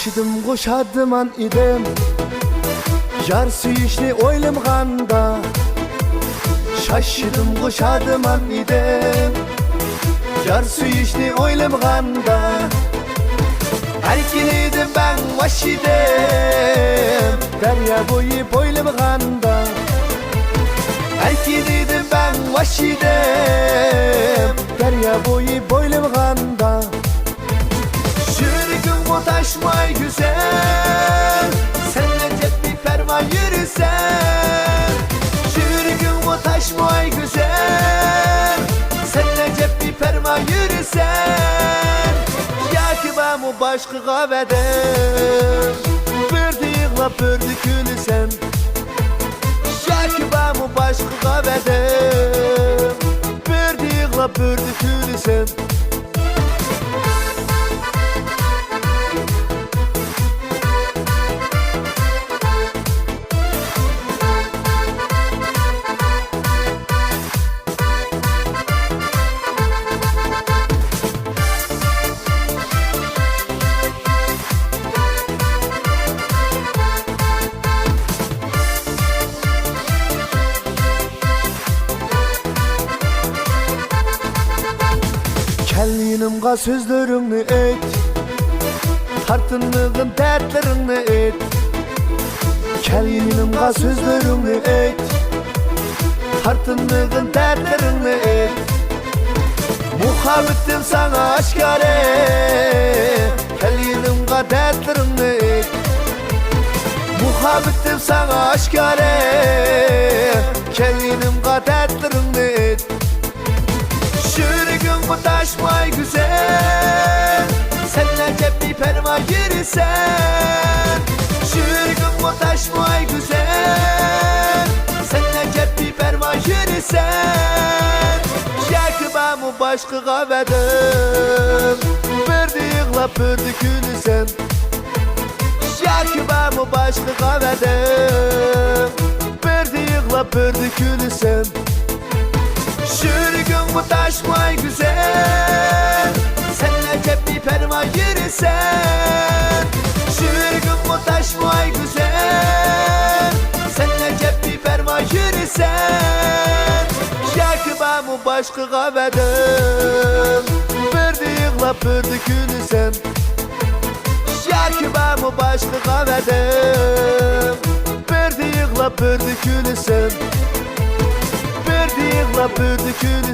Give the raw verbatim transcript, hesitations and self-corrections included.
شاشىدىمغۇ شادىمان ئىدىم، يار سۆيۈشنى ئويلىمىغاندا. شاشىدىمغۇ شادىمان ئىدىم، يار سۆيۈشنى ئويلىمىغاندا. ئەركىن ئىدىم، مەڭ ۋاش ئىدىم، دەريا بويى بويلىمىغاندا. ئەركىن ئىدىم، مەڭ ۋاش ئىدىم، دەريا بويى بويلىمىغاندا. يۈرىكىڭمۇ تاشماي گۈزەل، سەن ئەجەب بىپەرۋا يۈرىسەن. يۈرىكىڭمۇ تاشماي گۈزەل، سەن ئەجەب بىپەرۋا يۈرىسەن. ياكى بارمۇ باشقىغا ۋەدەڭ، بىردە يىغلاپ، بىردە كۈلىسەن. ياكى بارمۇ باشقىغا ۋەدەڭ، بىردە يىغلاپ، بىردە كۈلىسەن. كەل يېنىمغا، سۆزلىرىڭنى ئېيت، تارتىنمىغىن دەردلىرىڭنى ئېيت. كەل يېنىمغا، سۆزلىرىڭنى ئېيت، تارتىنمىغىن دەردلىرىڭنى ئېيت. مۇھەببىتىم ساڭا ئاشكارا، كەل يېنىمغا، دەردلىرىڭنى ئېيت. مۇھەببىتىم ساڭا ئاشكارا، كەل يېنىمغا، دەردلىرىڭنى ئېيت. يۈرىكىڭمۇ تاشماي گۈزەل، سەن ئەجەب بىپەرۋا يۈرىسەن. يۈرىكىڭمۇ تاشماي گۈزەل، سەن ئەجەب بىپەرۋا يۈرىسەن. ياكى بارمۇ باشقىغا ۋەدەڭ، بىردە يىغلاپ، بىردە كۈلىسەن. ياكى بارمۇ باشقىغا ۋەدەڭ، بىردە يىغلاپ، بىردە كۈلىسەن. يۈرىكىڭمۇ تاشماي گۈزەل، سەن ئەجەب بىپەرۋا يۈرىسەن. يۈرىكىڭمۇ تاشماي گۈزەل، سەن ئەجەب بىپەرۋا يۈرىسەن. ياكى بارمۇ باشقىغا ۋەدەڭ، بىردە يىغلاپ، بىردە كۈلىسەن. ياكى بارمۇ باشقىغا ۋەدەڭ، بىردە يىغلاپ، بىردە كۈلىسەن. بىردە يىغلاپ، بىردە كۈلىسەن.